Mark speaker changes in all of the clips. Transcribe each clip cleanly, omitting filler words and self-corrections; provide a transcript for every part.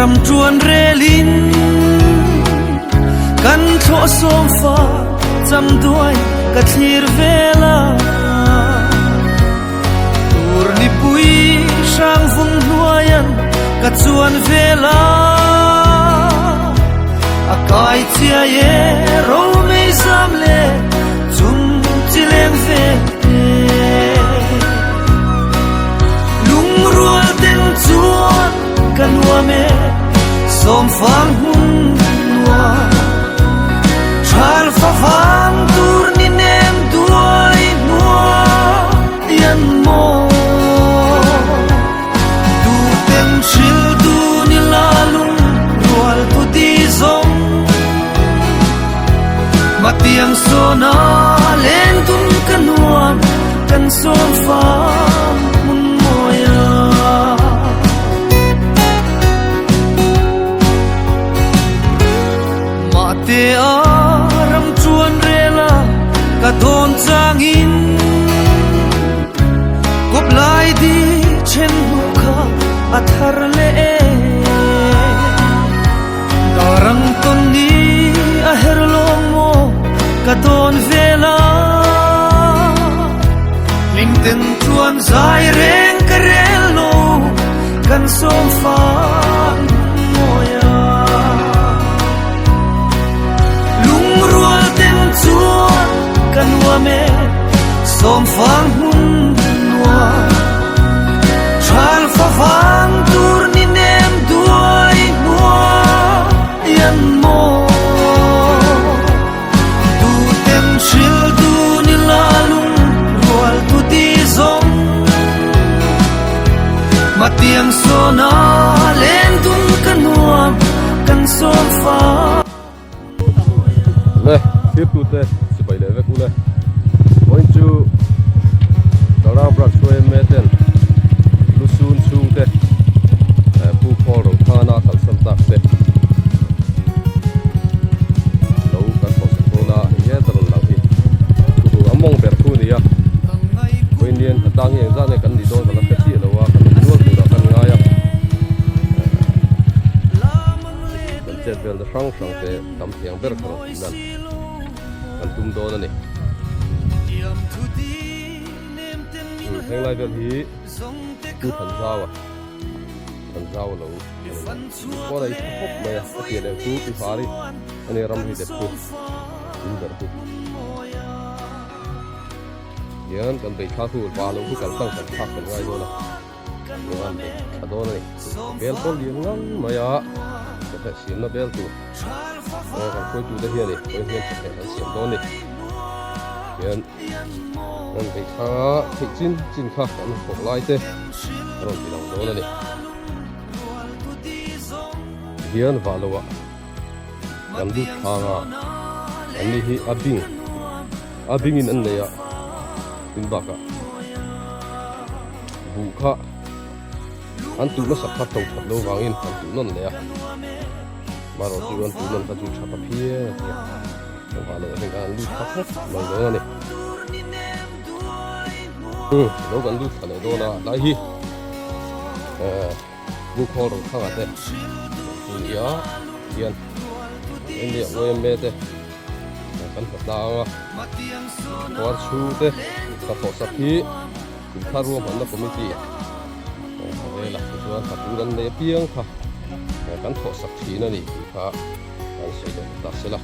Speaker 1: Ram tuan relin kan thlawh sawm fa cham duai ka thlir vela tur nipui hrang vung hnuaian ka chuan vela a kai chiai e ro mei zam le chung chi leng ve lungrual ten chuan ka nuam e sawm fang hun nuam thal fa vang tur ni nem duai hnuaian maw tu ten hril tu ni la lung rual tu ti zawng matiang sawna len dun ka nuam kan sawm fang hmun mawia. Mahte a ram chuan rela ka dawn changin kawp lai di then hnu kha a thar leh e. Darang tawn ni a her lawng maw ka dawn vela hlim ten chuan zai reng ka rel lo kan sawm fang mawia lungrual ten chuan ka nuam e sawm fang hmun nuam Thal fa vang tur ni nem duai hnuaian maw Tu ten hril tu ni la lung rual tu ti zawng Matiang sawna len dun ka nuam kan sawm fa.
Speaker 2: Le thirtute sipai leh vek ule vawiin chu Darang branch hruai ten lusun chhungte Pu Khawl Rothana kalsan tak te lo kan thawhsak dawn a hei he ta rawn lang hi thu a mawng ber thu a ni a vawiin hian a tlang hi engzah nge kan nih dawn ka la hre chiah lo a kan awm nual turah kan ngai a. Kan chet velna hrang hrang te tam thiang ber kha rawn tih nan kan tum dawn a ni. Heng lai vel hi Pu Thanzau a Thanzau a lo pawn a i tha khawp mai a a pian leh chu Pi Fari a ni ram hi dep chu in ber chu hian kan bei thla thu va lo chu kal tlang kan thlak kan ngai dawn a. Chuan tha dawn a ni. Bel pawh lian ngang mai a, chawhmeh siamna bel tur aw kan hruaitu te hian i pawi hian chawhmeh kan siam dawn a ni. Hian rawn beih kha theih chin chin kha kan thawk lai te a rawn ti lang dawn a ni. Hian vah loh ah kan lut thlang a, an ni hi a bing a bingin an nei a tin bakah. Buh kha an tuh nasa kha to that lo vangin an tuh nawn leh a, marawh chu an tuh nawn kha chu tha ta phian a tia, engvah loh heng khan an lut kha khawp mai dawn a ni. Umm lo kan lut thla leh dawn a tlai hi buh khawl ro thlang ah te chu nia hian enge yma te kan hmu tlang a kawr chhung te hnathawh sak hi. Kum thar ruahmanna committee a vel a tichuan thla tur an nei apiang kha kan thawh sak thin a ni tih kha kan sawi deuh ta sela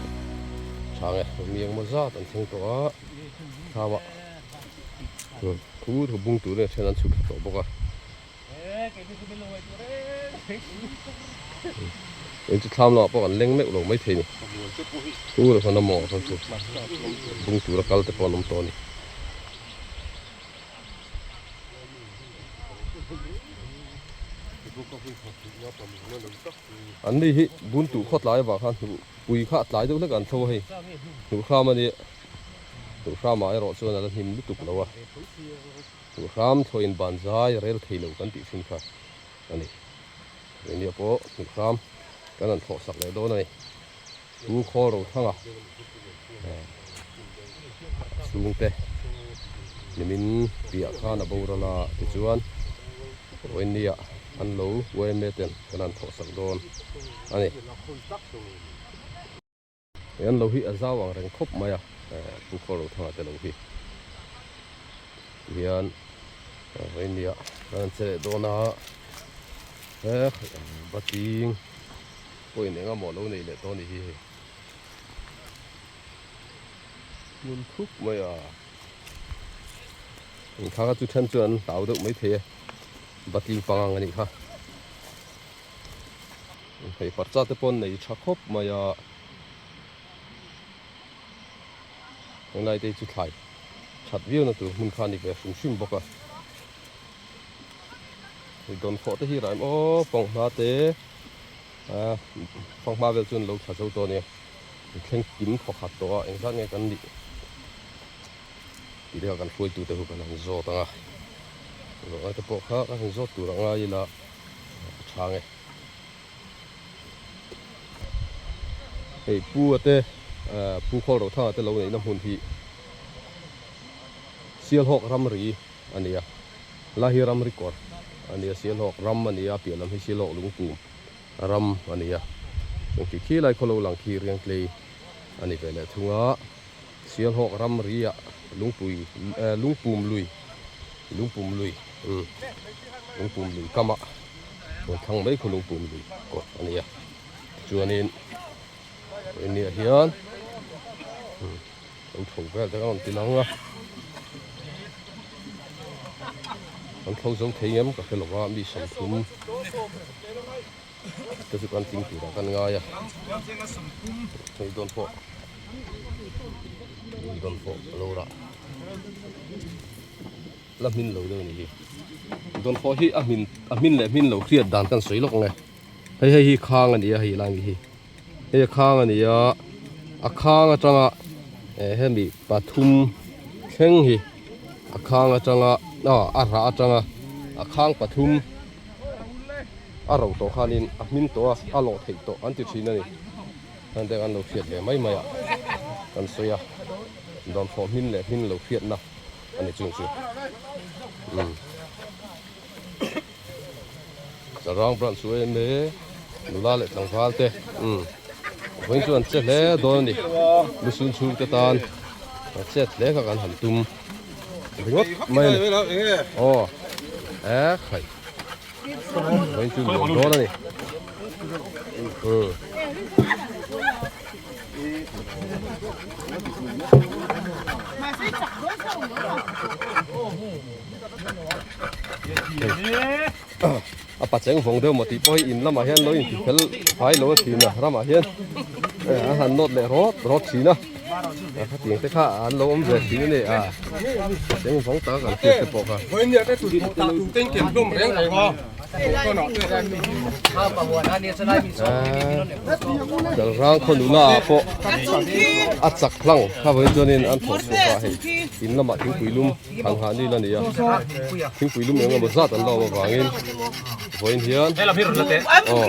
Speaker 2: tha nge mi engmaw zat an thleng tawh a thlamah thu thu bung tur nen then an chhuk thla tawh bawk a. Eng chu thlam lamah pawh kan leng meuh lo maithei ni. Thu leh khan a mawng ah khan chu bung tura kal te pawh an awm tawh a ni. An ni hi bun tuh khaw tlai avang khan hnuh pui kha a tlai deuh hlek an thlo a hei hnuh hram a nia hnuh hramah erawh chuan a la hnim lutuk lo a hnuh hram thlawhin ban zai a rel thei lo kan tih thin kha a ni nia pawh hnuh hram kan han thlawh sak leh dawn a ni. Chu khawl ro thanga chhungte nimin piah khan a boral a tichuan vawinia an lo yma ten kan han thawh sak dawn a ni. He an lo hi a zau ang reng khawp mai a, Pu Khawlrothanga te lo hi tihian vawinia kan han che leh dawn a, he bating pawhin eng emaw lo nei leh tawh a nih hi hei. Hmun thup mai a. Engthanga chu then chuan an hlau deuh mai thei e. Batling pangang a nih kha. Hei parcha te pawh an nei tha khawp mai a. Henglai te hi chu thlai that viau na tur hmun kha a ni ve hrim hrim bawk a. Hei dawnfawh te hi raim aw panghma te a fanghma vel chuan lo tha zo tawh a nia. Thleng kim thaw khat tawh a engzat nge kan nih tih te kha kan hruaitu te ho kan han zawt ang a zawhna te pawh kha kan han zawt tur a ngai ila a tha nge hei pu a te pu khawl ro thanga te lo neihna hmun hi Sialhawk ramri a ni a la hi ramri kawr a ni a Sialhawk ram a ni a piah lam hi Sialhawk lungpum ram a ni a, chung khi khi lai khawlo lang khi riangtlei a ni ve leh thung a, Sialhawk ram ri ah lungpui eh lungpum lui lungpum lui umm lungpum lui kam ah rawn thlang mai khaw lungpum lui kawt a ni a, tichuanin nia hian umm lo tho vel te ka rawn ti lang a, an tho zo thei ngem ka hre lo va mi sawmthum. Te chu kan tling turah kan ngai a hei dawn pawh dawn pawh a lo rah la hmin lo deuh a ni hi dawn pawh hi a hmin a hmin leh hmin lo hriat dan kan sawi lawk ang e hei hei hi khang a ni a hei lai mi hi hei a khang a ni a a khang atanga eh hemi pathum thleng hi a khang atanga aw a rah atanga a khang pathum. A ro tawh khanin a hmin tawh a, a lawh theih tawh an ti thin a ni. Heng te kan lo hriat ve mai mai a, kan sawi a, dawnfawh hmin leh hmin lo hriatna a ni chung chu. Umm. Sarang branch chu em e, nula leh tlangval te, umm, vawiin chu an che hle dawn a ni. Lusun chhung te tan a chet hle kha kan han tum ringawt mai a ni. Aw, e khai. Vawiin chu nuam dawn a ni. A pacheng vawng deuh maw tih pawh hi in lamah hian lo inti fel fai lo a thin a ramah hian an han nawt leh rawt rawt thin a khatiang te kha an lo awm ve thin a ni a pacheng vawng taka kan hriat te pawh kha. Chalrang khaw nula ah pawh a chak hlang kha vawiin chuanin an thawh chhuak a hei in lamah thingpui lum han hah nil a ni a thingpui lum eng emaw zat an lo awm avangin vawiin hian aw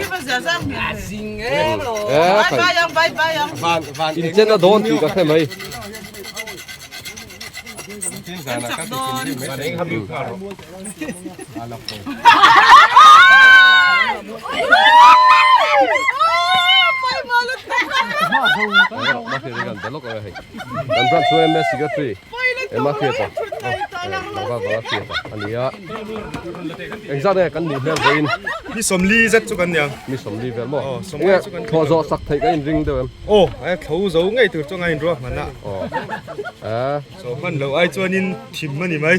Speaker 2: e inchen a dawn tih ka hre mai. Engzat nge kan nih hmel vawiin?
Speaker 3: Mi sawmli zet chu kan niang.
Speaker 2: Mi sawmli vel maw? Nge thlawh zawh sak theih ka inring deuh em?
Speaker 3: Aw, thlo zo ngei tur chu a inruah hman a.
Speaker 2: Aw.
Speaker 3: Chaw hman loh ai chuanin thim a ni mai.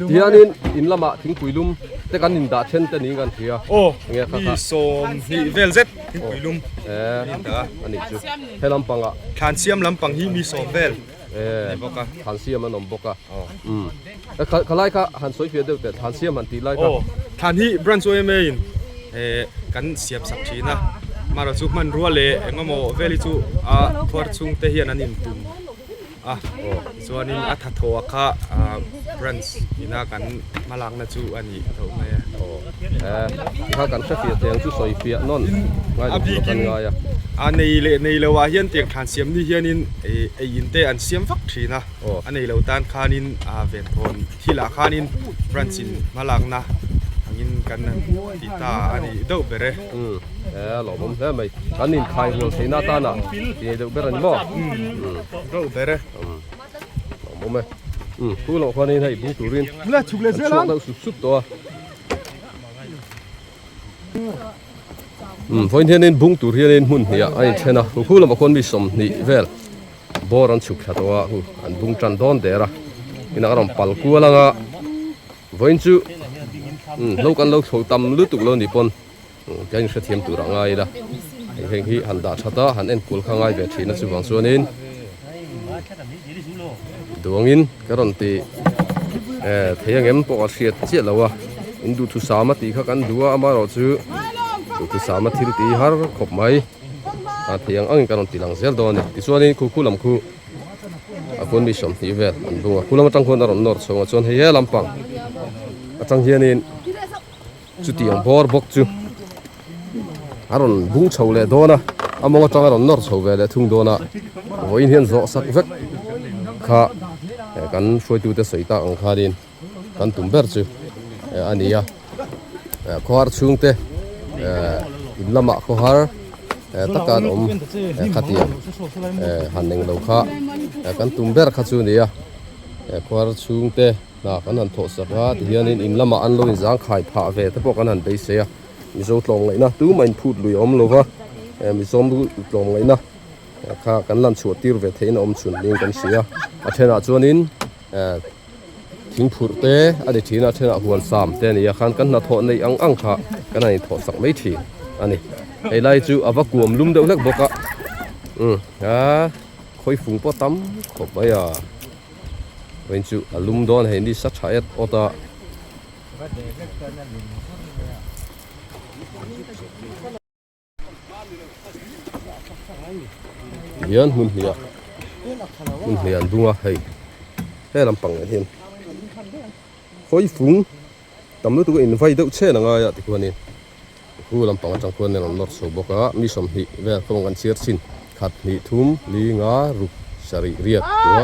Speaker 2: Tihianin in lamah thingpui lum te kan indah then te niin kan hria.
Speaker 3: Aw, mi 20 vel zet thingpui lum
Speaker 2: an indah a. A nih chu. He lampangah.
Speaker 3: Thlan siam lampang hi mi 10 vel a ni bawk a.
Speaker 2: Thlan siam an awm bawk a. Khalai kha han sawi fiah deuh teh thlan siam han tih lai kha.
Speaker 3: Aw, thlan hi branch yma in kan siam sak thin a. Amaherawhchu chu hmanrua leh engemaw vel hi chu a thuar chhungte hian an intum. a chuanin a thathaw a kha branch ina kan hmalakna chu a ni tho mai a.
Speaker 2: Aw tikha kan hre fiah thei ang chu sawi fiah nawn ngai lo tur kan ngai a.
Speaker 3: A nei leh nei lo ah hian tiang thlan siam ni hianin ei in te an siam vak thin a, a nei lo tan khanin ven thawn thil ah khanin branch in hmalakna angin. kan han ti ta a ni deuh ber e.
Speaker 2: Umm e lawmawm hle mai. Kan inkhai hual theihna atana ti nei deuh ber a ni maw?
Speaker 3: Umm deuh ber e.
Speaker 2: Umm lawmawm e. Umm khu loh khuanin hei bung turin an chhuak deuh sup sup tawh a. Umm vawiin hianin bung tur hianin hmun hnih ah a inthen a, khu lamah khuan mi 20 vel bawr an chhuk thla tawh a, hu an bung tan dawn der a, inah a rawn pal kual ang a, vawiin chu umm hlo kan lo thlo tam lutuk lo ni pawn kan inhrethiam tur a ngai ila, hei heng hi han dah that a, han en kual kha ngai ve thin a chuvang chuanin duangin ka rawn ti eh thei ang em pawh ka hriat chiah lo a in duhthusam a tih kha kan duh a amaherawhchu duhthusam a thil tih har khawp mai a thei ang angin ka rawn ti lang zel dawn a ni tichuanin khu khu lam khu a khawn mi 20 vel an bung a khu lam atang khuan a rawn nawr chho ang chuan hei he lampang atang hianin Chutiang bawr bawk chu a rawn bung chho leh dawn a, a mawng atang a rawn nawr chho ve leh thung dawn a, vawiin hian zawh sak vek kha kan hruaitute sawi tak ang khanin kan tum ber chu a ni a, khawhar chhungte in lamah khawhar taka an awm khatiang han englo kha kan tum ber kha chu a ni a, khawhar chhungte. Hna kan han thawh sak a tihianin in lamah an lo inzangkhai phah ve te pawh kan han beisei a Mizo tlawmngaihna tumah in phut lui a awm lo va Mizo tlawmngaihna kha kan lan chhuah tir ve theihin a awm chhun niin kan hria a thenah chuanin thing phurh te a ni thin a a thenah huan sam te a ni a khan kan hnathawh neih ang ang kha kan han inthawh sak mai thin a ni hei lai chu a va kuam lum deuh hlek bawk a umm a khawi fung pawh tam khawp mai a. Vawiin chu a lum dawn hei ni sa tha et awt a. Tihian hmun hnih ah hmun hnih an bung a hei he lampang ah hian hawi fung tam lutuk a invai deuh chhen a ngai a tikhuanin khu lampang atang khuan an rawn nawr chho bawk a mi 20 vel kawng an chhiar chin khat hnih thum li nga ruk sarih riat kua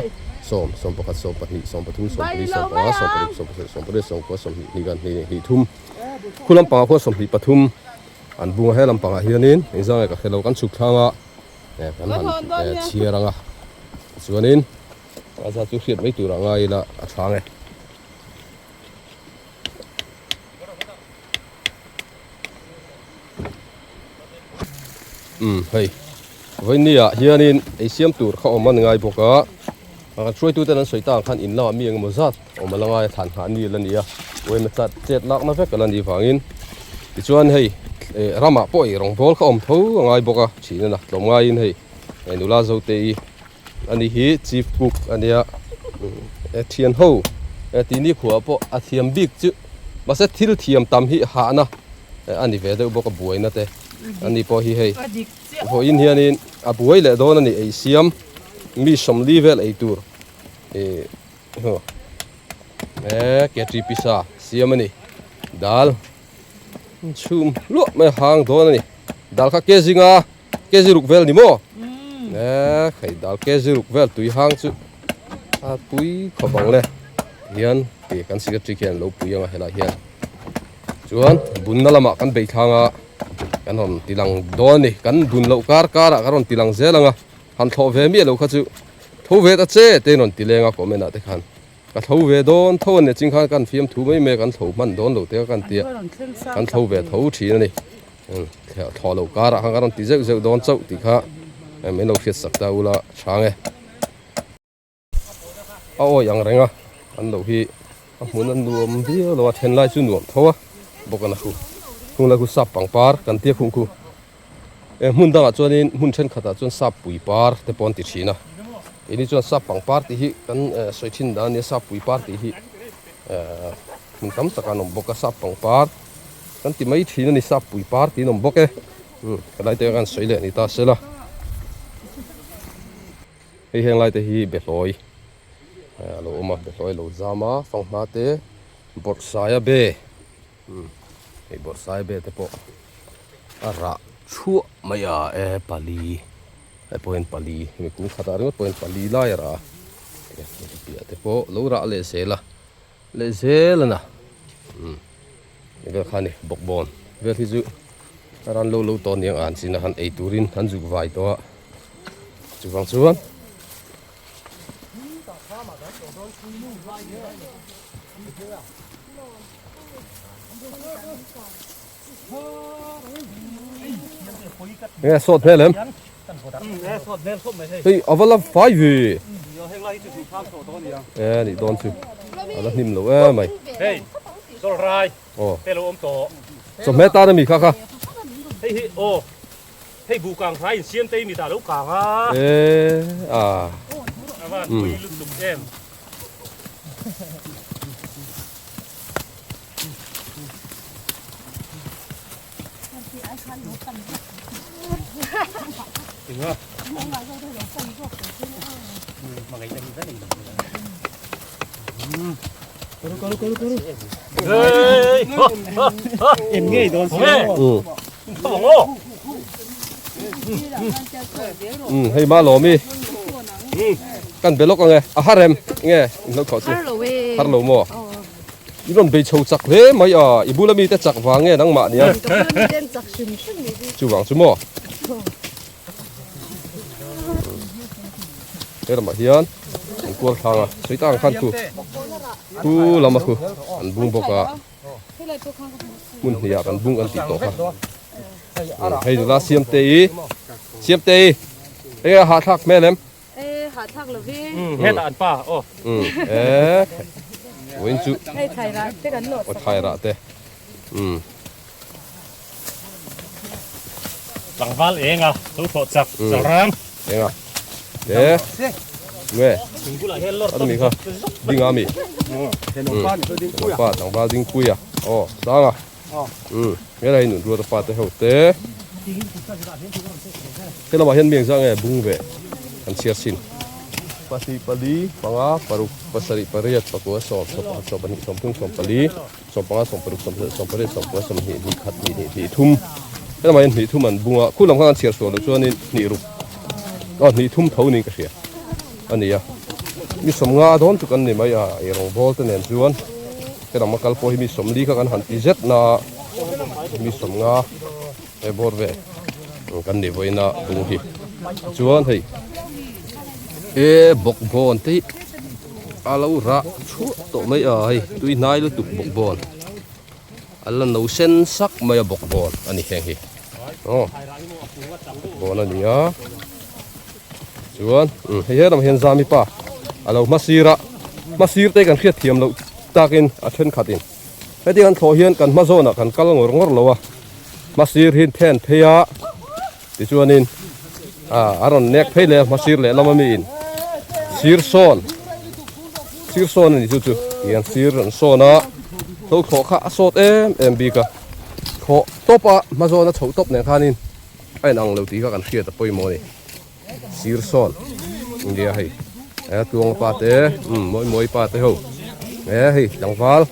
Speaker 2: sawm 11 12 13 14 15 16 17 18 19 20 hnih kan hnih hnih thum khu lampangah khuan 23 an bung a he lampangah hianin engzang nge ka hre lo kan chhuk thlang a kan han chhiar ang a tichuanin a zat chu hriat mai turah ngai ila a tha ang e. Umm hei vawinia hianin ei siam tur kha awm a ni ngai bawk a kan hruaitu ten an sawi tak ang khan in lamah mi engemaw zat awm a la ngai a thlan nghah ni la ni a uaima chat chet lakna vek a la nih vangin tichuan hei eh ramah pawh ei rawng bawl kha awm tho a ngai bawk a thin a na tlawm ngaiin hei nula zote i Ani hi chief cook a nia e thian ho e tini khuah pawh a thiam bik chu mahse thil thiam tam hi hahna a ni ve deuh bawk a buaina te ani pawh hi hei vawiin hianin a buai leh dawn a ni ei siam mi 40 vel ei tur ih e ketri pisa siam a ni dal chhum hluah mai a hang dawn a ni dal kha kg nga. Kg ruk vel ni maw? E hei dal kg ruk vel tui hang chu a pui khawp ang le hian ti kan secretary khian lo pui anga helai hian chuan bunna lamah kan bei thlang a kan rawn ti lang dawn a ni kan bun loh kar karah kan rawn ti lang zel anga han thlawh ve miah lo kha chu tho ve ta che te in rawn ti leng a comment ah te khan. Ka thlo ve dawn tho a ni ching khan kan fiam thu mai mai a kan thlo hman dawn lo te kha kan tia kan thlo ve tho thin a ni thlawh loh karah khan ka rawn ti zeuh zeuh dawn chauh tih kha min lo hriat sak ta ula chhang e a awi ang reng a an lo hi a hmun a nuam viau lo a then lai chu nuam tho a bawk a na khu khung lai khu sap pangpar kan tia khung khu. He hmun dangah chuanin hmun thenkhatah chuan sap pui par te pawh an ti thin a keini chuan sap pangpar tih hi kan sawi thin dan a nia sap pui par tih hi hmun tam takah an awm bawk a sap pangpar kan ti mai thin a ni sap pui par tiin awm bawk e helai te kan sawi leh ni ta se la hei heng lai te hi behlawi a lo awm a behlawi a lo zam a fanghma te bawrhsaia be hei bawrhsaia be te pawh. A rah chhuah mai a e pali hei pawh hian pali hemi kung khatah ringawt pawh hian pali lai a rah a piah te pawh lo rah leh zel a leh zel a na umm. Vel kha a ni bawkbawn vel hi chu a ran lo lo tawh aniang an chin a han ei turin an zuk vai tawh a chuvang chuan nge sawt hmel em hei a va la fai ve e nih dawn chu a la hnim lo emai aw chawhmeh tan ami kha kha
Speaker 4: hei hi aw hei buh kang hrai in siam te mi ta lo kang a
Speaker 2: e a
Speaker 4: avan pui lutuk em
Speaker 2: Hei ma lawmi kan be lawk ang e a har em nge in lo khawh chu har lo maw I rawn bei chho chak hle mai a, i bula mite chak vang nge nangmah nia? Chuvang chu maw? He lamah hian an kual thlang a, sawi tak ang khan khu khu lama khu an bung bawk a, hmun hnih ah kan bung kan tih tawh kha. Hei nula Siamtei, Siamtei, enge a hahthlak hmel em?
Speaker 5: E hahthlak lo ve.
Speaker 4: Hetah an pa aw.
Speaker 2: E vawiin chu.
Speaker 5: Hei thairah te kan lawh sak.
Speaker 2: Aw thairah te. Umm.
Speaker 4: Tlangval eng a lo thawh chak chalrang.
Speaker 2: Eng a. Te. Nge. An mi kha. Ding a mi. Pa tlangval ding pui a. Aw sang a. Umm. Nge hei nun ruat a pa te ho te. He lamah hian mi engzah nge bung ve kan chhiar sin. Pahnih pali panga paruk pasarih pariat pakua sawm sawm pakhat sawm pahnih sawm thum sawm pali sawm panga sawm paruk sawm sawm pariat sawm pakua sawm hnih hnih khat hnih hnih hnih thum he lamah hian hnih thum an bung a khu lam kha kan chhiar sual loh chuanin hnih ruk aw hnih thum tho niin ka hria a ni a mi sawm nga dawn chu kan ni mai a eirawng bawl te nen chuan he lam a kal pawh hi mi sawmli kha kan han ti zet na mi sawm nga. He bawr ve kan nih vawiin a bung hi chuan hei e bawkbawn te hi a lo rah chhuah tawh mai a hei tui hnai lutuk bawkbawn a la no sen sak mai a bawkbawn a ni heng hi aw bawkbawn a ni a chuan hei helam hian zami pa a lo hma sir a hma sir te kan hriat thiam loh takin a thenkhatin. Heti kan thlawh hian kan hma zawnah kan kal ngawr ngawr lo a, hma sir hi then phei a, tichuanin a rawn nek phei leh a hma sir leh lama miin sir sawn sir sawn a ni chu chu tihian sir an sawn a, hlo thlawh kha a sawt em em bik a, thlawh tawp a hma zawna chhoh tawp nen khanin a inang lo tih kha kan hriat a pawimawh a ni. Sir sawn nia hei e tluang pa te umm mawi mawi pa te ho e hei tlangval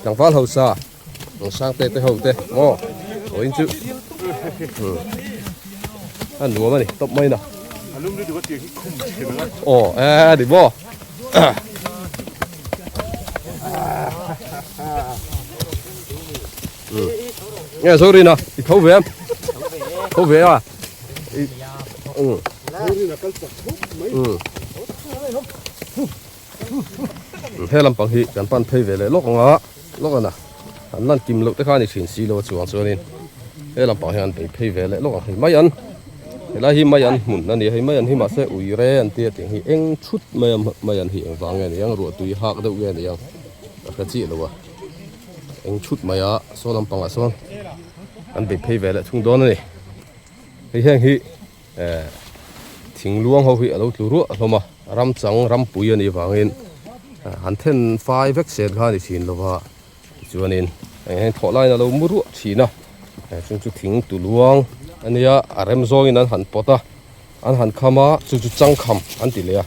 Speaker 2: tlangval hausa sang te te ho te maw vawiin chu umm a nuam a ni tawp mai na aw e a ni maw umm nge Zorina i tho ve em tho ve a. He lampang hi kan pan phei ve leh lawk ang a lawk a na an lan kim loh te kha a ni thin si lo a chuang chuanin he lampang hian an bei phei ve leh lawk ang hei mai an helai hi mai an hmun a ni a hei mai an hi mahse ui re an tia tih hi eng thut mai a mai an hi engvang nge ni ang ruahtui hak deuh nge ni ang ka hre chiah lo a eng thut mai a saw lampangah sawn an bei phei ve leh thung dawn a ni. Hei heng hi eh thing luang ho hi a lo tlu ruah hlawm a ram chang ram pui a nih vangin han then fai vek sel kha a ni thin lo va tichuanin eng heng thawh laiin a lo mu ruah thin a chung chu thing tu luang a nia a rem zawngin an han pawt a an han kham a chu chu changkham an ti leh a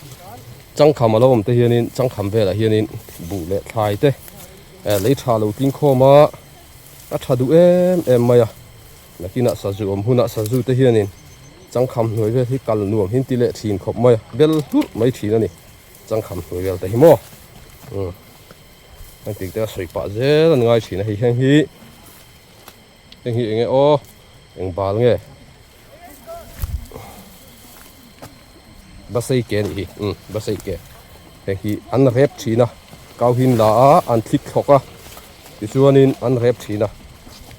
Speaker 2: changkham a lo awm te hianin changkham velah hianin buh leh thlai te eh lei tha lo tling khawm a a tha duh em em mai a. Nakinah sazu awm hunah sazu te hianin changkham hnuai vel hi kal nuam hi an ti leh thin khawp mai a, bel hlurh mai thin a ni changkham hnuai vel te hi maw umm heng tik te a sawi pah zel an ngai thin a hei heng hi Heng hi enge aw eng bal nge Basei ke anih hi umm Basei ke heng hi an rep thin a kau hin la a an thlik thlawk a tichuanin an rep thin a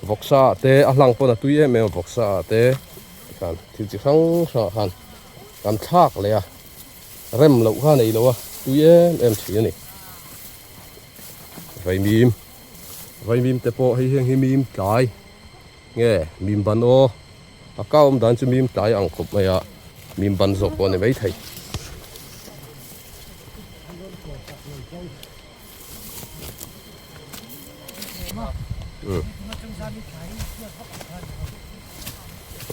Speaker 2: vawksa ah te a hlang pawn a tui em em a vawksa ah te tikhan thil chi hrang hrang ah khan kan thlak leh a rem loh kha a nei lo a tui em em thin a ni vaimim vaimim te pawh hei heng hi mim tlai nge mim ban aw a kau awm dan chu mim tlai ang khawp mai a mim ban zawk pawh a ni maithei.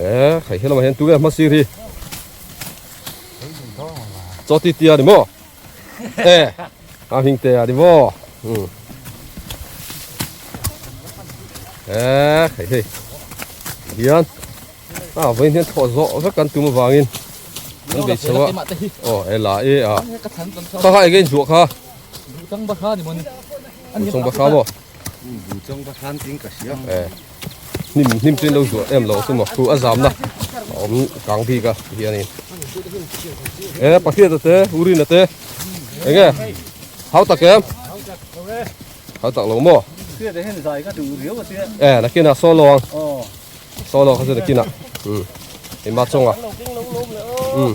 Speaker 2: E khai helamah hian tunge hma sir hi chaw ti tia ni maw e a hming te a ni maw um e khai hei hian a vawiin hian thawh zawh vek kan tum avangin an bei chho a aw e la e a kha kha enge in zuah kha Buchang bakha maw
Speaker 6: Buchang bakha an ting ka hria
Speaker 2: e hnim hnim chu in lo zuah em lo chu maw thu a zamna a awm kang bik a ti hianin e Pathian te Urina te enge hau tak em hau tak lo maw e nakinah solo ang solo kha chu nakinah um ema chunga um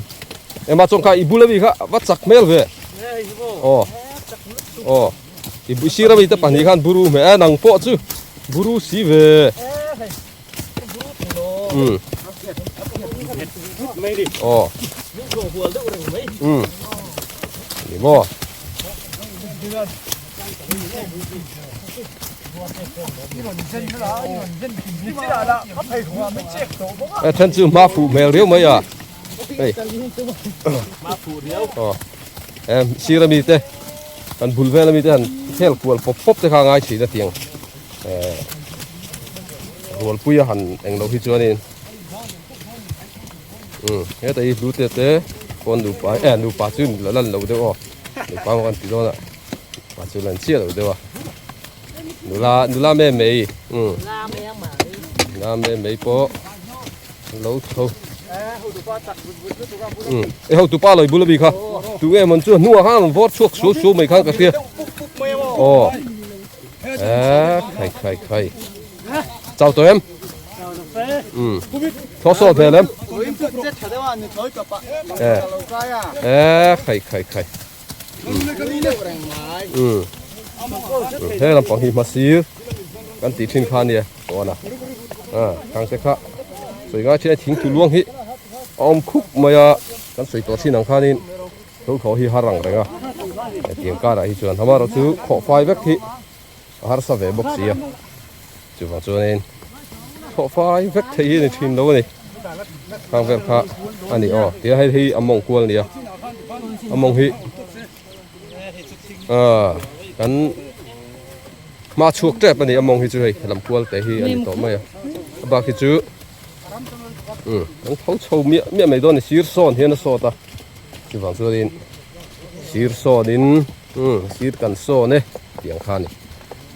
Speaker 2: ema chung kha i bula mi kha va chak hmel ve aw aw i bu sir ami te pahnih khan buru hmeh a nang pawh chu buru si ve um aw um ni maw A then chu hma fuh hmel riau mai a hei aw em sir ami te kan bul vel ami te han khel kual pawp pawp te kha a ngai thin a tiang eh rualpui a han englo hi chuanin um heta hi hlute te pawn nupa eh nupa chu la lan lo deuh aw nupa maw kan ti dawn a nupa chu lan chiah lo deuh a nula nula me mei um nula me mei pawh lo tho um e ho tupa loi bul ami kha tu nge mawn chu hnuah khan an vawr chhuak suau suau mai khan ka hria aw eh khai khai khai chau tawh em um thaw saw hmel em eh eh khai khai khai um he lampang hi hma sir kan tih thin kha ania tawn a a kang te kha sawi ngai thin a thing tu luang hi a awm khup mai a kan sawi tawh thin ang khanin tho thaw hi har ang reng a hetiang karah hi chuan amaherawh chu khawh fai vek hi a harsa ve bawk si a chuvang chuanin thawh fai vek thei hi a ni thin lo a ni khang vel kha a ni aw tia hei hi a mawng kual a ni a a mawng hi ah kan hma chhuak tep a ni a mawng hi chu hei lam kual te hi a ni tawh mai a a bak hi chu um kan tho chho miah miah mai dawn a ni sir sawn hian a sawt a chuvang chuanin sir sawnin Umm sir kan sawn e tih ang kha a ni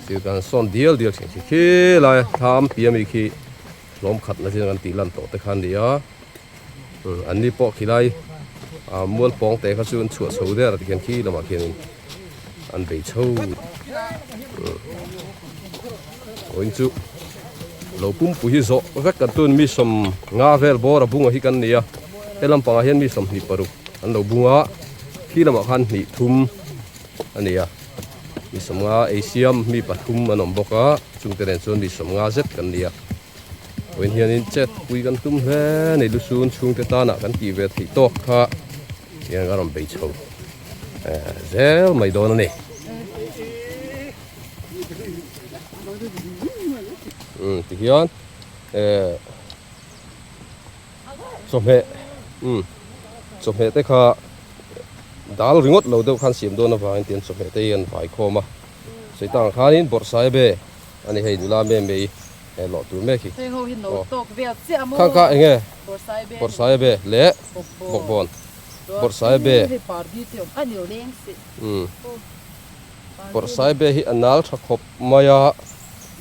Speaker 2: sir kan sawn dial dial thin khi khi lai a thlam pi ami khi hlawm khat na zin kan tih lan tawh te kha a ni a umm an ni pawh khi lai ah mual pawng te kha chu an chhuah chho der a tikhian khi lamah khianin an bei chho umm vawiin chu lo pumpui hi zawh vek kan tun mi sawm nga vel bawr a bunga hi kan ni a he lampangah hian mi 26 an lo bung a khi lamah khan hnih thum a ni a mi sawmnga ei siam mi pathum an awm bawk a chungte nen chuan mi sawmnga zet kan ni a vawiin hianin chet pui kan tum hle a ni lusun chhungte tanah kan tih ve theih tawk kha hian a rawn bei chho eh zel mai dawn a ni umm tihian eh chawhmeh umm chawhmeh te kha dal ringawt lo deuh khan siam dawn avangin tian chawhmeh te hi an vai khawm a sawi tang ang khanin bawrhsai be a ni hei nula me mei eh lawh tur mek hi
Speaker 5: Heng ho hi no tawk vel chiah maw
Speaker 2: kha kha enge
Speaker 5: bawrhsai be
Speaker 2: bawrhsai be leh bawkbawn bawrhsai be
Speaker 5: hei pardi te awm a ni lo leng se
Speaker 2: umm bawrhsai be hi a nal tha khawp mai a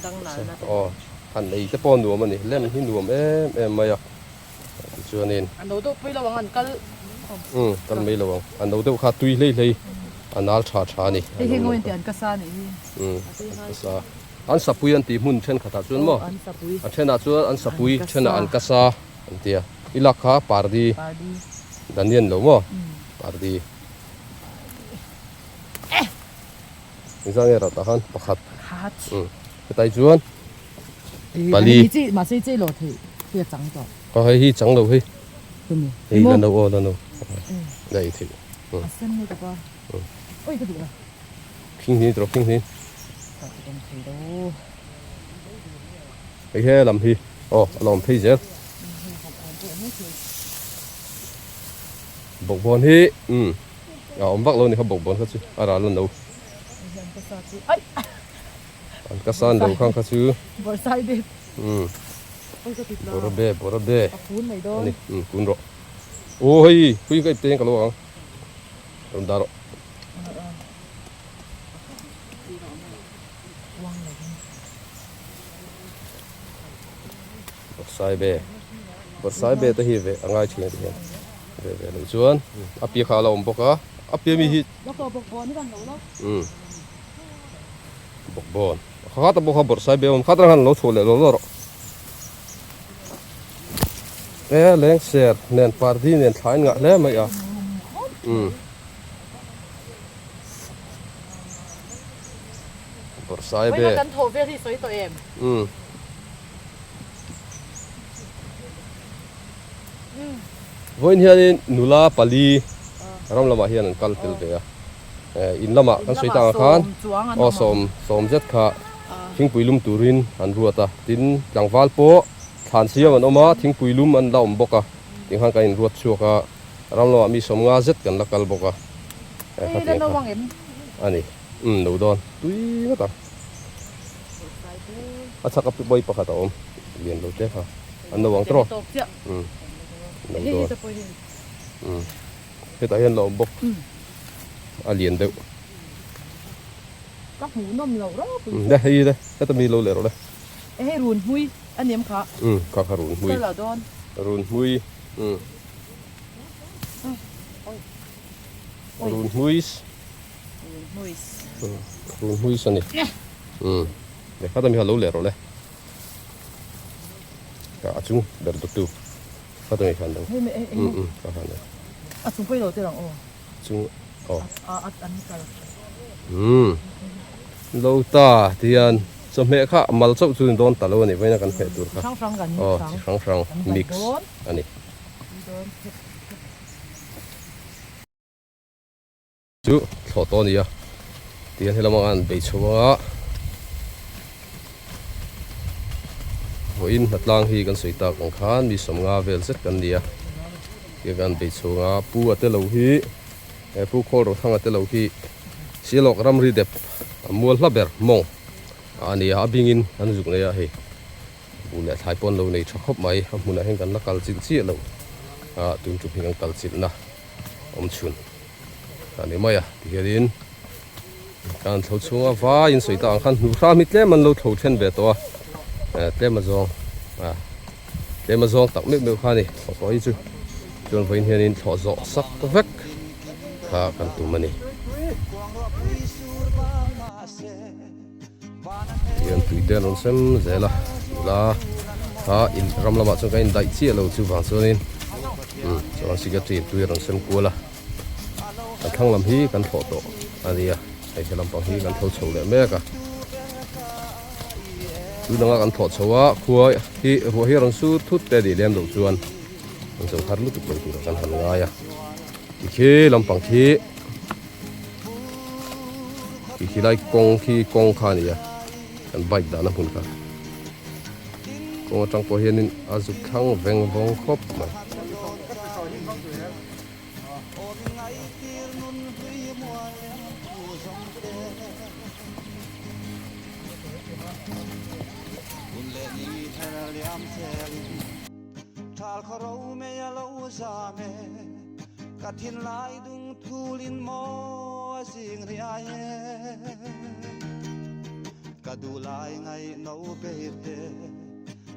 Speaker 5: dang nal na te
Speaker 2: aw. Han ei te pawh nuam a ni, lem hi nuam em em mai a, tichuanin.
Speaker 5: A no deuh pui lo ang an kal.
Speaker 2: Umm kal mai lo ang, a no deuh kha tui hlei hlei a nal tha tha a ni.
Speaker 5: Hei hi ngawi tih an ka sa a nih hi.
Speaker 2: Umm an ka sa, an sapui an tih hmun thenkhatah chuan maw?
Speaker 5: An sapui.
Speaker 2: A thenah chuan an sapui, thenah an ka sa an tia. I lak kha pardi.
Speaker 5: Pardi.
Speaker 2: Danian lo maw? Pardi. Engzah nge rah tah khan pakhat.
Speaker 5: Pakhat.
Speaker 2: Umm hetai chuan pali.
Speaker 5: Chi mahse i chei lo thei hi a chang tawh.
Speaker 2: Ka hei hi chang lo hei.
Speaker 5: Tumi.
Speaker 2: Hei la no aw la no. La ei theih.
Speaker 5: A sen nge ka pa. Oi ka duh la.
Speaker 2: Khing hnin tawh khing hnin.
Speaker 5: Ka ti awm thei lo.
Speaker 2: Hei he lam hi aw a la awm phei zel. Bawkbawn hi umm. A awm vak lo ni kha bawkbawn kha chu a ral a no. An ka san lo khang kha chu. Umm. Bawrhbe bawrhbe. Ani umm kun rawh. Aw hei hui ka ip te hian ka lo ang. Rawn dah rawh. Bawrhsaibe Bawrhsaibe te hi ve a ngai thin a ti hian ve ve loh chuan a piah kha a la awm bawk a a piah mi hi umm bawkbawn kha kha ta bawk kha Bawrhsaibe a awm kha atang khan lo chhuah leh lo lo rawh e lengser nen pardi nen thlai an ngah hle mai a umm Bawrhsaibe umm. Vawiin hianin nula pali ram lamah hian an kal tel ve a, in lamah kan sawi tak ang khan aw sawm sawm zet kha thingpui lum turin an ruat a, tin tlangval pawh thlan siam an awm a, thingpui lum an la awm bawk a, tikhan kan inruat chhuak a, ram lamah mi sawmnga zet kan la kal bawk a, khatiang kha a ni, umm lo dawn tui ngawt ang. A chhak a pawi pakhat a awm lian lo te kha an lo ang tawh umm lo dawn umm hetah hian la awm bawk a lian deuh
Speaker 5: ka hmuh nawm lo ropui
Speaker 2: le hei le heta mi lo leh rawh le
Speaker 5: hei run hmui a ni em kha
Speaker 2: umm kha kha run hmui
Speaker 5: ka la dawn
Speaker 2: run hmui umm run hmui Run hmuis a ni. Umm. Leh khat ami kha lo leh rawh le. Ka a chung ber dawttu. Khat ami khan lo. Umm umm ka khan lo.
Speaker 5: A chung pawh i lo tel ang aw.
Speaker 2: Chung aw.
Speaker 5: A a an kal.
Speaker 2: Umm. Lo ta tihian chawhmeh kha mal chauh chu ni dawn ta lo a ni vawiin a kan hmeh tur kha.
Speaker 5: Hrang hrang kan
Speaker 2: Aw chi hrang hrang mix a ni. Chu thlawh tawh a ni a, tihian helama an bei chho ang a, vawiin hnatlang hi kan sawi tak ang khan mi sawmnga vel zet kan ni a, tihian kan bei chho ang a, pu a te lo hi eh pu khawl rothanga te lo hi Sialawk ramri dep a mual hla ber mawng a ni a, a bingin an zuk nei a hei buh leh thlai pawh an lo nei tha khawp mai, a hmunah hian kan la kal chilh chiah lo a, tun tum hi kan kal chilhna awm chhun. A ni mai a tihianin kan thlo chhunga vai in sawi tak ang khan hnuh hram hi tlem an lo thlo then ve tawh a eh tlem a zawng a tlem a zawng tak meuh meuh kha a ni thlawh tawh hi chu chuan vawiin hianin thlawh zawh sak vek kha kan tum a ni. Tihian tui te an rawn sem zel a nula kha in ram lamah chuan kan indaih chiah lo chuvang chuanin umm chuan secretary in tui a rawn sem kual a kan thlang lam hi kan thlawh tawh a nia hei he lampang hi kan tho chho leh mek a tui danga kan thlawh chho a khua hi ruah hi a rawn sur thut te anih lem loh chuan an zo har lutuk lo tur ah kan han ngai a tikhi lampang khi. Khi khi lai kawng khi kawng kha a ni a kan bike dahna hmun kha kawng atang pawh hianin a zuk thlang veng vawng khawp mai.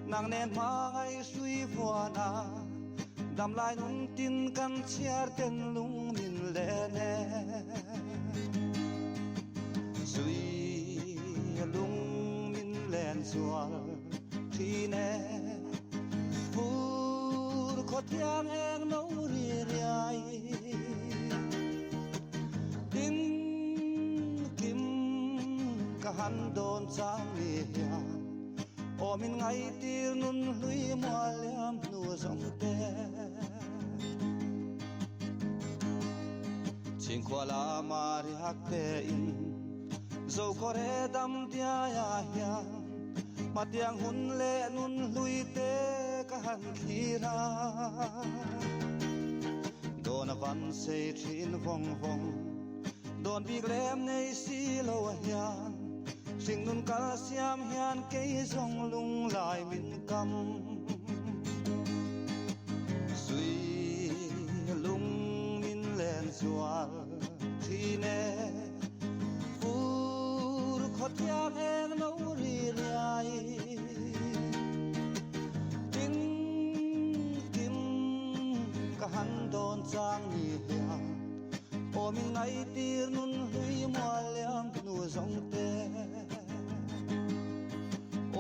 Speaker 1: Nang nen hmangai hrui vuan a dam lai nun tin kan chhiar ten lung min len e Sui lung min len zual thin e Fur khaw thiang eng no ri riai Tin kim ka han dawn chang ni hian Aw min ngaitir nun hlui mual liam hnu zawng te. Chhingkhua lama riak te in zo khawre dam diai ah hian hmatiang hun leh nun hlui te ka han thlir a. Dawn a van sei thin vawng vawng, dawn bik lem nei si lo ah hian hringnun kal siam hian kei zawng lunglai min kam. Sui lung min len zual thin e, fur khaw thiang eng no ri riai. Tin kim ka han dawn chang ni hian aw min ngaitir nun hlui mual liam hnu zawng te.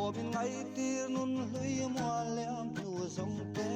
Speaker 1: Aw min ngaitir nun hlui mual liam hnu zawng te.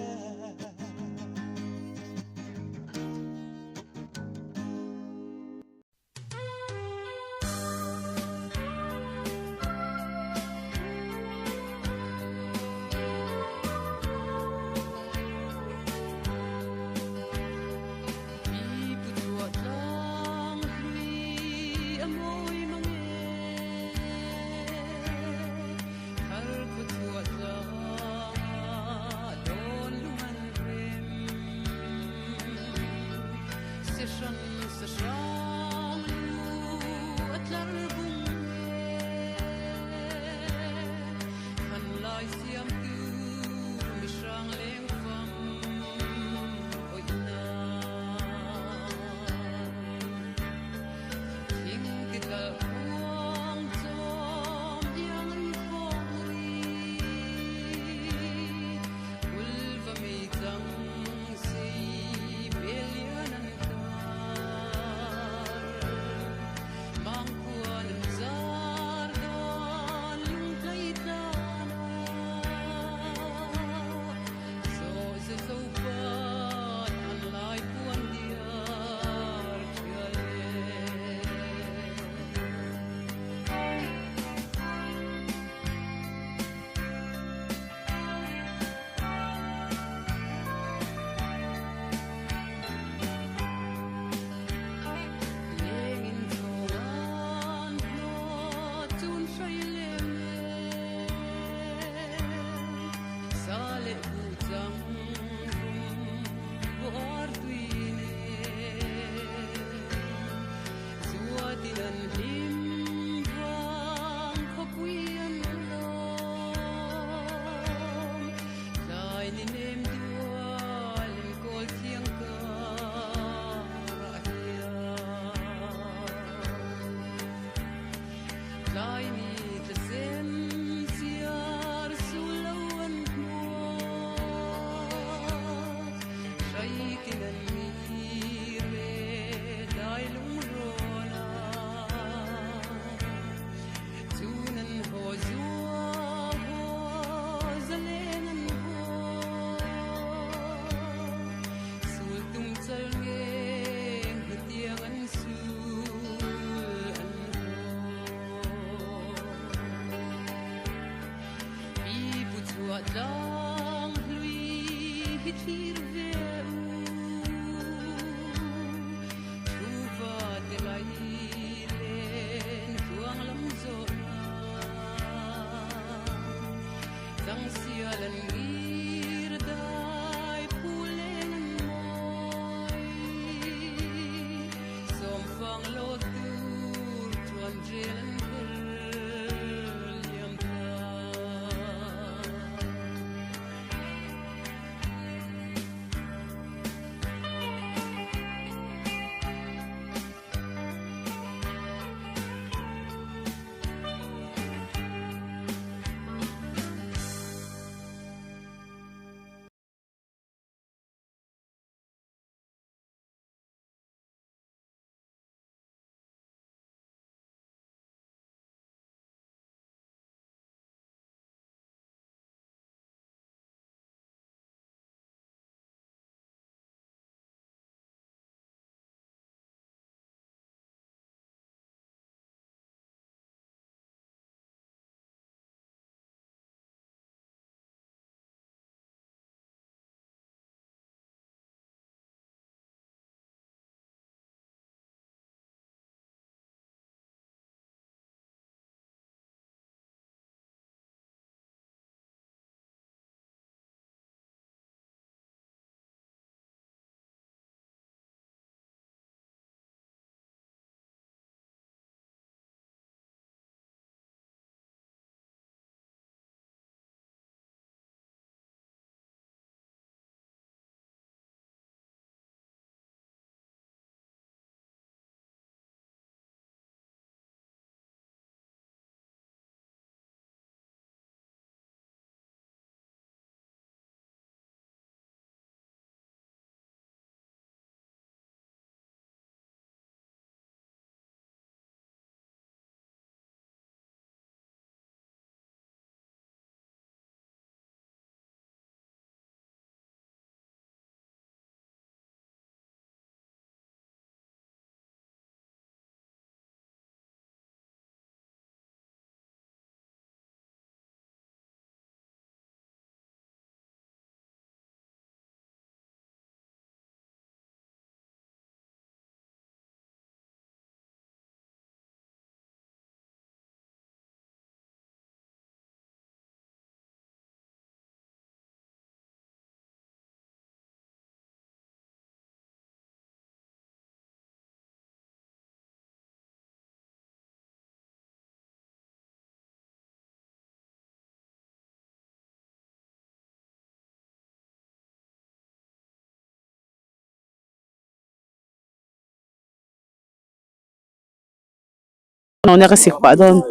Speaker 7: Nia ka sik pah dawn.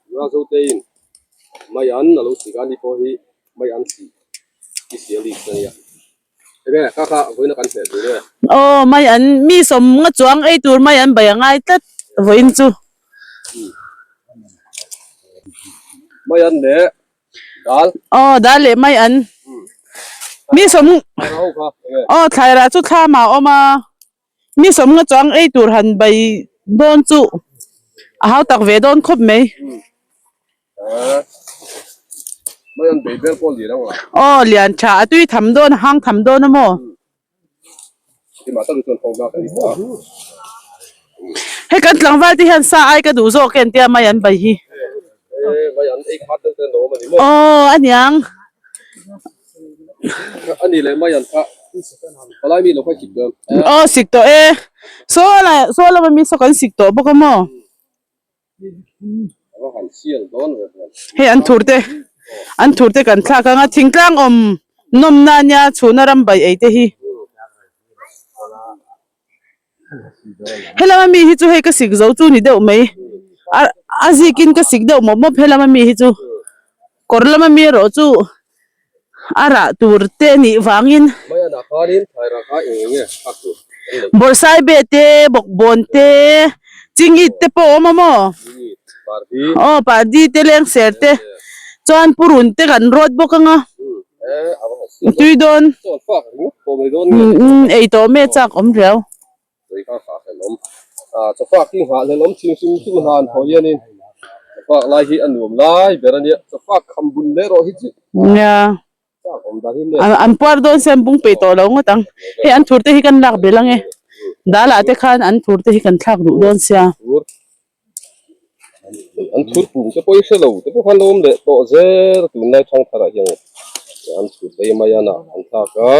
Speaker 2: Nula Zotein mai an a lo sik a ni pawh hi mai an sih i sial dik a nia. Enge ka kha vawiin a kan hneh tur e.
Speaker 7: Aw mai an mi sawm nga chuang ei tur mai an bai a ngai tlat vawiin chu.
Speaker 2: Mai an leh dal.
Speaker 7: Aw dal leh mai an mi sawm aw thlairah chu thlam ah a awm a. Mi sawmnga chuang ei tur han bai dawn chu a hau tak ve dawn khawp mai. Aw lian tha a tui tham dawn a hang tham dawn a maw. Hei kan tlangval te hian sa ai ka duh zawk em tia mai an bai hi. Aw aniang. Aw sik tawh e saw lah saw lama mi saw kan sik tawh bawk a maw hei an thur te an thur te kan thlak ang a thingtlang awm nawmna ania chhuna ram bai ei te hi helama mi hi chu hei ka sik zo chu ni deuh mai a a zikin ka sik deuh mawp mawp helama mi hi chu kawr lama mi erawh chu a rah tur te a nih vangin bawrhsaibe te bawkbawn te chingit te pawh a awm a maw aw pardi te lengser te chuan purun te kan rawt bawk anga tui dawn ei tawh me chak awm riau. Nia an puar dawn se an bung peih tawh lo ngawt ang hei an thur te hi kan lak belh ang e dal ah te khan an thur te hi kan thlak duh dawn sia.
Speaker 2: An thur pum te pawh i hre lo te pawh khan lo awm leh tawh zel a tunlai thang thar ah hian an thur vei mai a nah an thlak a.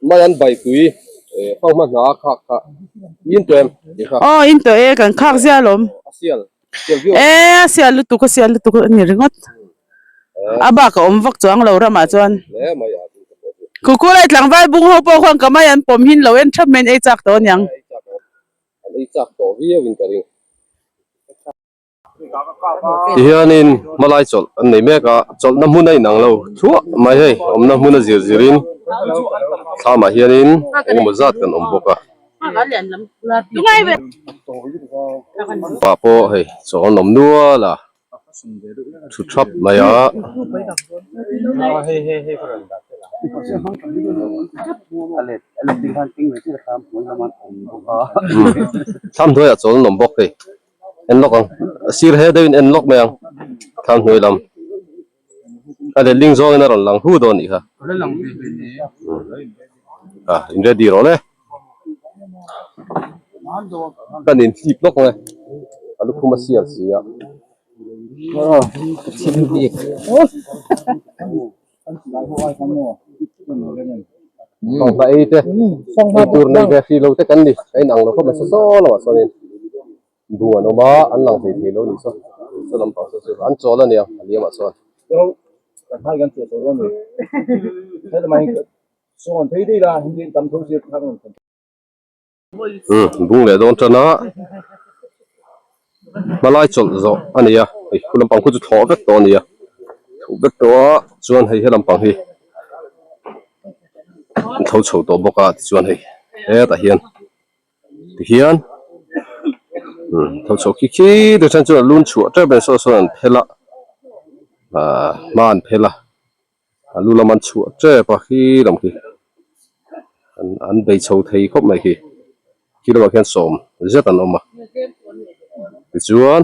Speaker 2: Mai an bai tui fanghma hna a khak kha in tawh em tih kha.
Speaker 7: Aw in tawh e kan khak zia alawm.
Speaker 2: A sial sial viau.
Speaker 7: E a sial lutuk a sial lutuk a ni ringawt. A bak a awm vak chuang lo ramah chuan.
Speaker 2: Hle mai a tih ka pawh chu.
Speaker 7: Kukulai tlangval bung ho pawh khuan ka mai an pawm hin lo en thap mai an ei chak tawh aniang.
Speaker 2: An ei chak tawh viau in ka ring. Tihianin hmalai chawlh an nei mek a, chawlhna hmun a inang lo thuah mai hei, awmna hmun a zir zirin thlamah hianin engemaw zat kan awm bawk a. Pah pawh hei chaw an awm nual a, thu thap mai a. Thlam hnuaiah chaw an awm bawk hei. En lawk ang a sir he deuhin en lawk mai ang thlam hnuai lam a letling zawngin a rawn lang hu dawn anih kha ah in ready rawh le kan in hlip lawk ang e a lukhum a sial si a. Fanghma ei te ei tur nei ve hrih lo te kan ni a inang lo khawp mai saw saw lamah chuanin bu an awm a an lang thei thei lo a nih saw saw lampang saw chu an chawl a nia a liamah chuan. Bung leh dawn tan a hmalai chawlh zawh a ni a hei khu lampang khu chu thlawh vek tawh a ni a thlawh vek tawh a chuan hei he lampang hi an tho chho tawh bawk a tichuan hei hetah hian tihian tho chho khi khi te chuan chuan a lun chhuah tep a ni saw sawn an phel a ahh hma an phel a. A lu lam an chhuah tep a khi lam khi an an bei chho thei khawp mai khi khi lamah khian sawm zet an awm a tichuan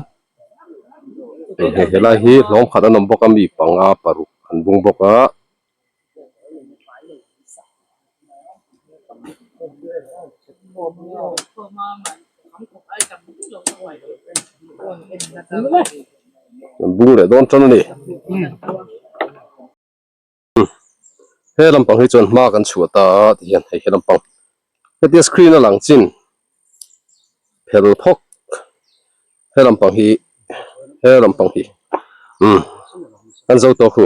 Speaker 2: hei helai hi hlawm khat an awm bawk a mi panga paruk an bung bawk a. An bung leh dawn tan a ni. He lampang hi chuan hma kan chhuah ta a ti hian hei he lampang hetia screen a lang chin phel phawk he lampang hi he lampang hi umm an zo tawk hu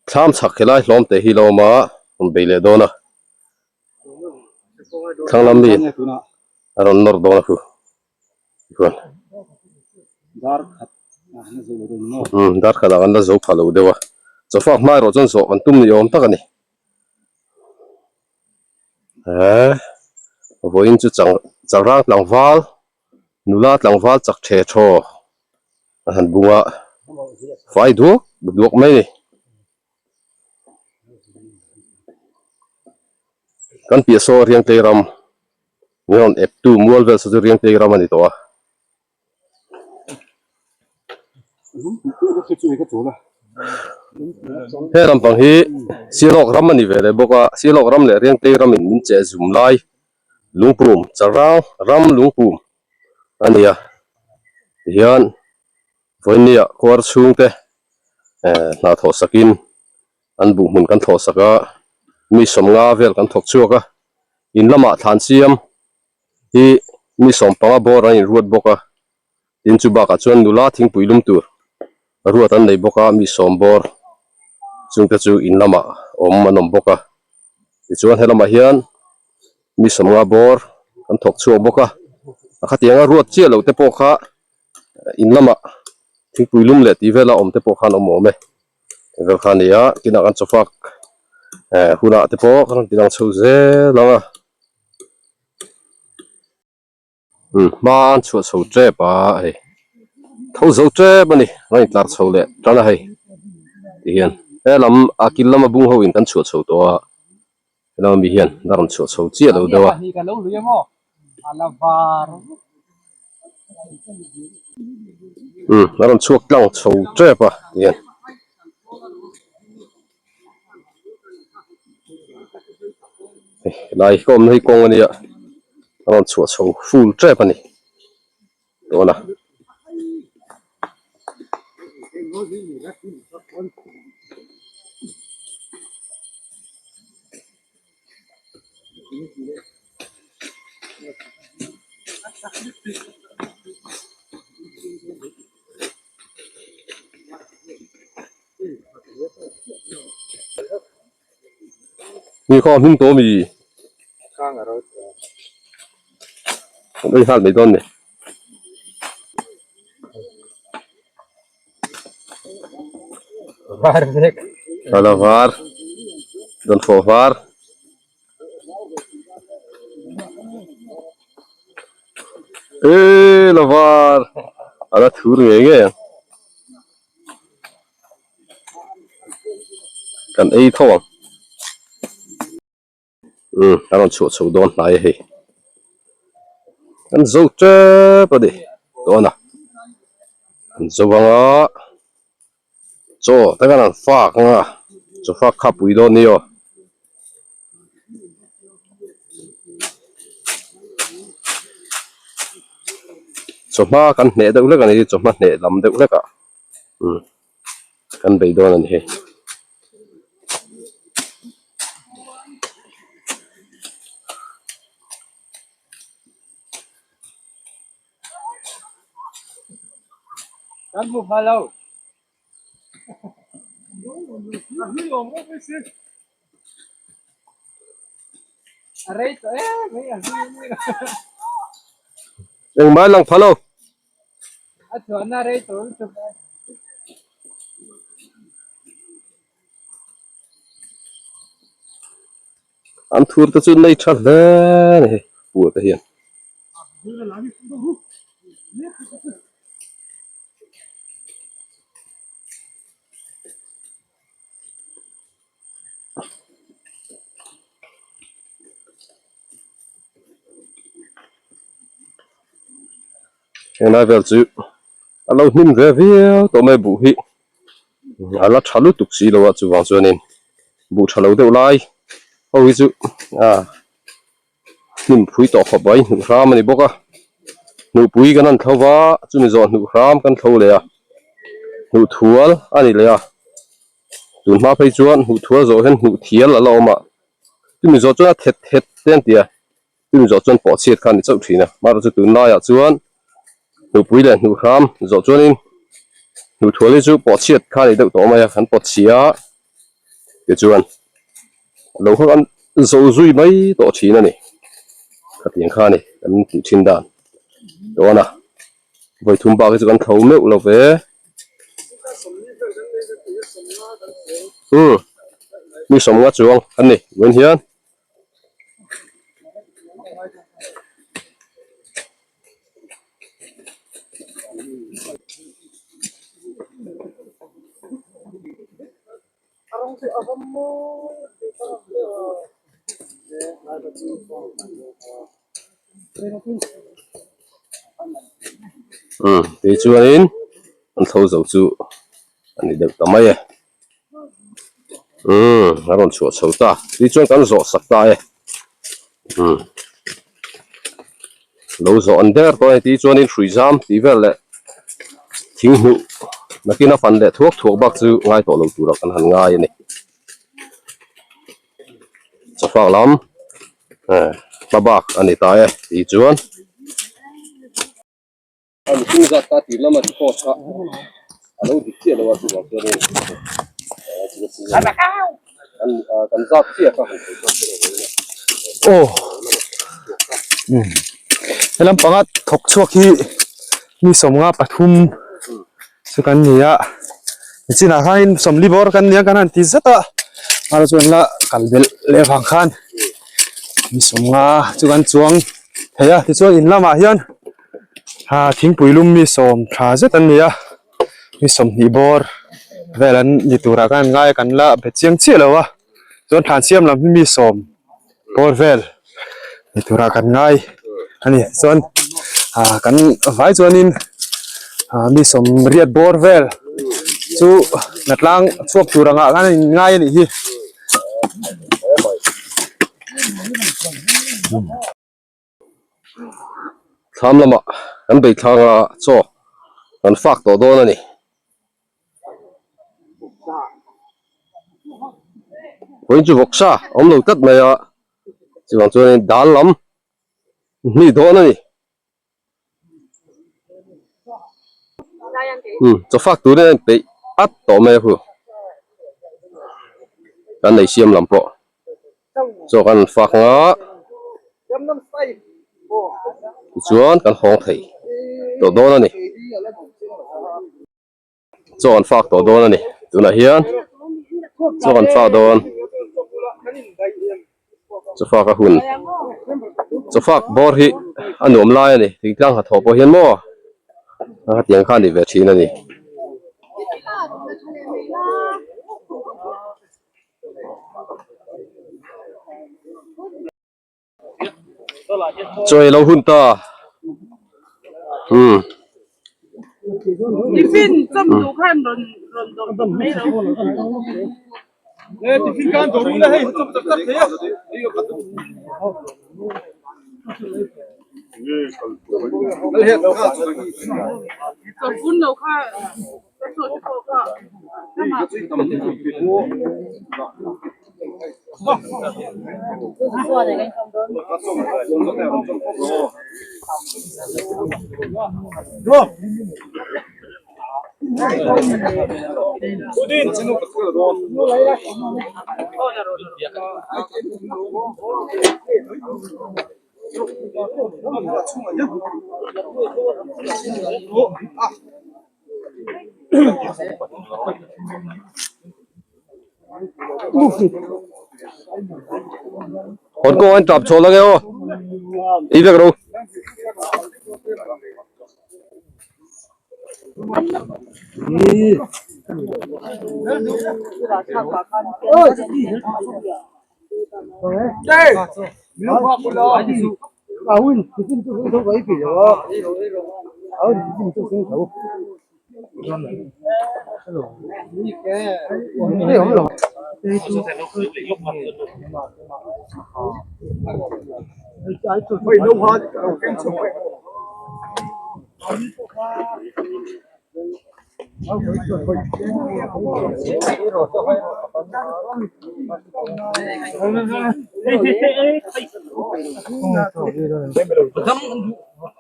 Speaker 2: thlam chhak helai hlawm te hi lo awm a rawn bei leh dawn a. Thlang lam mi a rawn nawr dawn a khu chuan umm dar khat ah kan la zo pha lo deuh a chawfak hma erawh chuan zawh kan tum ni awm tak a ni eee vawiin chu chang changrang tlangval nula tlangval chak the thaw a han bung a fai duak duak mai a ni. Kan piah saw Riangtlei ram min rawn ep tu mual vel saw chu Riangtlei ram a ni tawh a. He lampang hi Sialawk ram a ni ve leh bawk a, Sialawk ram leh Riangtlei ram in min cheh zum lai lungpum Chalrang ram lungpum a ni a, tihian Vawinia khuar chhungte hna thawh sakin an buh hmun kan thawh sak a, mi sawmnga vel kan thawk chhuak a, in lamah thlan siam hi mi sawmpanga bawr an inruat bawk a, tin chu bakah chuan nula thingpui lum tur ruat an nei bawk a, mi sawm bawr chungte chu in lamah awm an awm bawk a, tichuan helamah hian mi sawmnga bawr kan thawk chhuak bawk a, a khatianga ruat chiah loh te pawh kha. In lamah thingpui lum leh tih vela awm te pawh khan awm awm e tih vel kha a ni a tinah kan chawfak eh hunah te pawh kan rawn ti lang chho zel ang a umm hma an chhuah chho tep a hei tho zo tep a ni rawn intlar chho leh tan a hei ti hian he lam a kil lama bung ho in kan chhuah chho tawh a helama mi hian la rawn chhuah chho chiah lo deuh a. Umm a rawn chhuak tlang chho tep a ti hian. Hei helai hi ka awmna hi kawng a nia a rawn chhuah chho full tep a ni tawna. Mi khaw hming tawh mi Kan ei nghal mai dawn ni.
Speaker 3: Var vek.
Speaker 2: Ala var. Dawnfawh var. Eee la var. Ala thur ngei ngei ang. Kan ei tho ang. Umm a rawn chhuah chho dawn hnai a hei. Kan zo tep a ni dawn a. Kan zo ang a. Chaw te khan an fak ang a. Chaw fak kha pui dawn ni aw. Chawhma kan hneh deuh hlek a ni chawhma hneh lam deuh hlek ah umm kan bei dawn a ni hei. Engmah lang pha lo. An thur te chu nei tha hle a ni hei pua te hian. Helai vel chu a lo hnim ve viau tawh mai buh hi a la tha lutuk si lo a chuvang chuanin buh tha lo deuh lai ho hi chu a hnim phui tawh khawp mai hnuh hram a ni bawk a hnuhpui kan han thlo va chumi zawh hnuh hram kan thlo leh a hnuh thual a ni leh a tun hma phei chuan hnuh thual zawh hian hnuh thial a la awm a chumi zawh chuan a thet thet te an ti a chumi zawh chuan pawh chhiat kha a ni chauh thin a amaherawhchu tun laiah chuan hnuhpui leh hnuh hram zawh chuanin hnuh thual hi chu pawh chhiat kha a ni deuh tawh mai a kan pawt chhia a tichuan lo kha kan zo zui mai tawh thin a ni. Khatiang kha a ni kan tih thin dan dawn a vawi thum bak hi chu kan tho meuh lo ve umm mi sawmnga chuang a ni vawiin hian. Umm tichuanin an tho zo chu a ni deuh ta mai e umm a rawn chhuah chho ta tichuan kan zawh sak ta e umm lo zawh an der tawh a ni tichuanin hrui zam tih vel leh thing hnuh nakin a fan leh thuak thuak bak chu ngai tawh lo tura kan han ngai a ni chawfak lam eh hma bak a ni ta e tichuan. A mihring zat kha tir lama record kha a lo dik chiah lo a chuvang chuanin kan zat chiah kha han sawi chuan ka lo hawi a.
Speaker 3: Aw helam panga thawk chhuak hi mi sawmnga pathum chu kan ni a nichinah khanin sawmli bawr kan nia kan han ti zet a mahse chuan la kal belh leh vang khan mi sawmnga chu kan chuang thei a tichuan in lamah hian. Ah thingpui lum mi sawm tha zet an ni a mi sawmhnih bawr vel an ni turah khan an ngai a kan la be chiang chiah lo a chuan thlan siam lam hi mi sawm bawr vel ni turah kan ngai a ni chuan ah kan vai chuanin ah mi sawm riat bawr vel chu hnatlang chhuak tur angah khan an inngai a nih hi.
Speaker 2: Thlam lamah kan bei thlang a chaw kan fak tawh dawn a ni. Vawiin chu vawksa a awm lo tlat mai a chuvang chuanin dal lam hnih dawn a ni. Umm chaw fak turin a inpeih at tawh mai a hu kan nei siam lam pawh chaw kan fak ang a tichuan kan hawng thei tawh dawn a ni. Chaw an fak tawh dawn a ni tunah hian chaw an fak dawn chaw fak a hun chaw fak bawr hi a nuam lai a ni thingtlang hnathawh pawh hian maw a hetiang kha a ni ve thin a ni. Chaw ei lo hun ta umm.
Speaker 7: Tiffin chawm duh khan rawn rawn dawm dawm mai lo.
Speaker 3: Tiffin khan dawr ula hei chawm tak tak thei a.
Speaker 7: Chawm un lo kha ka chaw te pawh kha lamah.
Speaker 2: Hawt kawng an tap chhawl ange aw ei vek ro.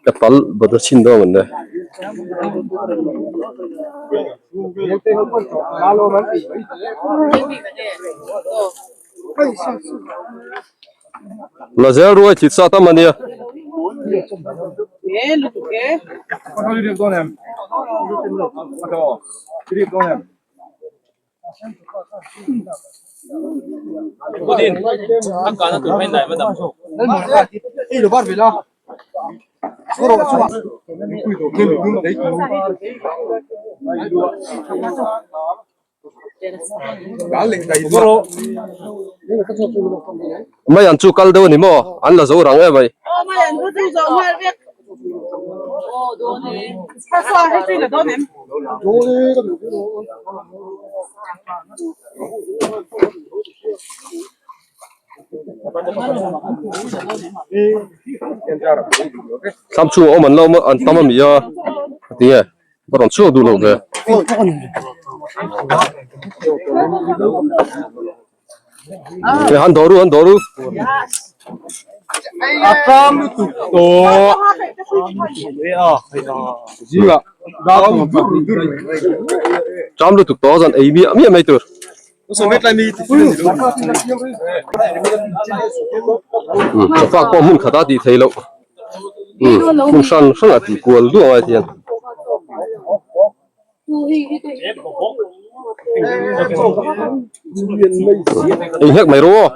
Speaker 2: Ka tal bawt a chhin dawn le. La zel ruai thit sa tam a nia. Mai an chu kal deuh a ni maw? An la zo rang em mai. Thlam chhungah awm an lo an tam a mi a tinge ka rawn chhuak duh loh ve. Han dawr u han dawr u. Tram lutuk tawh zan ei miah miah mai tur. Chawfak pawh hmun khat a tih theih loh. Hmun hran hran a tih kual duah ngai hian. Ei hlek mai rawh aw.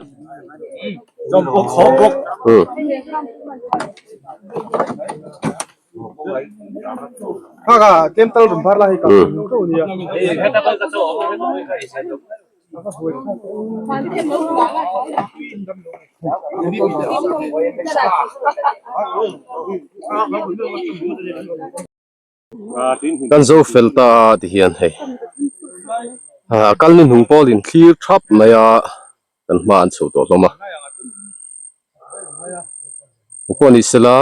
Speaker 2: Kan zo fel ta ti hian hei ah kal ni hnung pawl in thlir thap mai a kan hma an chho tawh hlawm a pawh ni sela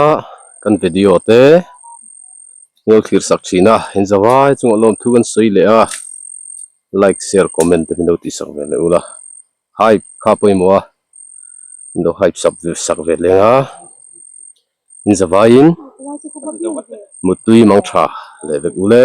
Speaker 2: kan video te lo thlir sak thin a in zavai chungah lawmthu kan sawi leh a like share comment te min lo tih sak ve leh ula hype kha pawimawh a min lo hype sak sak ve leng a in zavaiin muttui mang tha leh vek ule.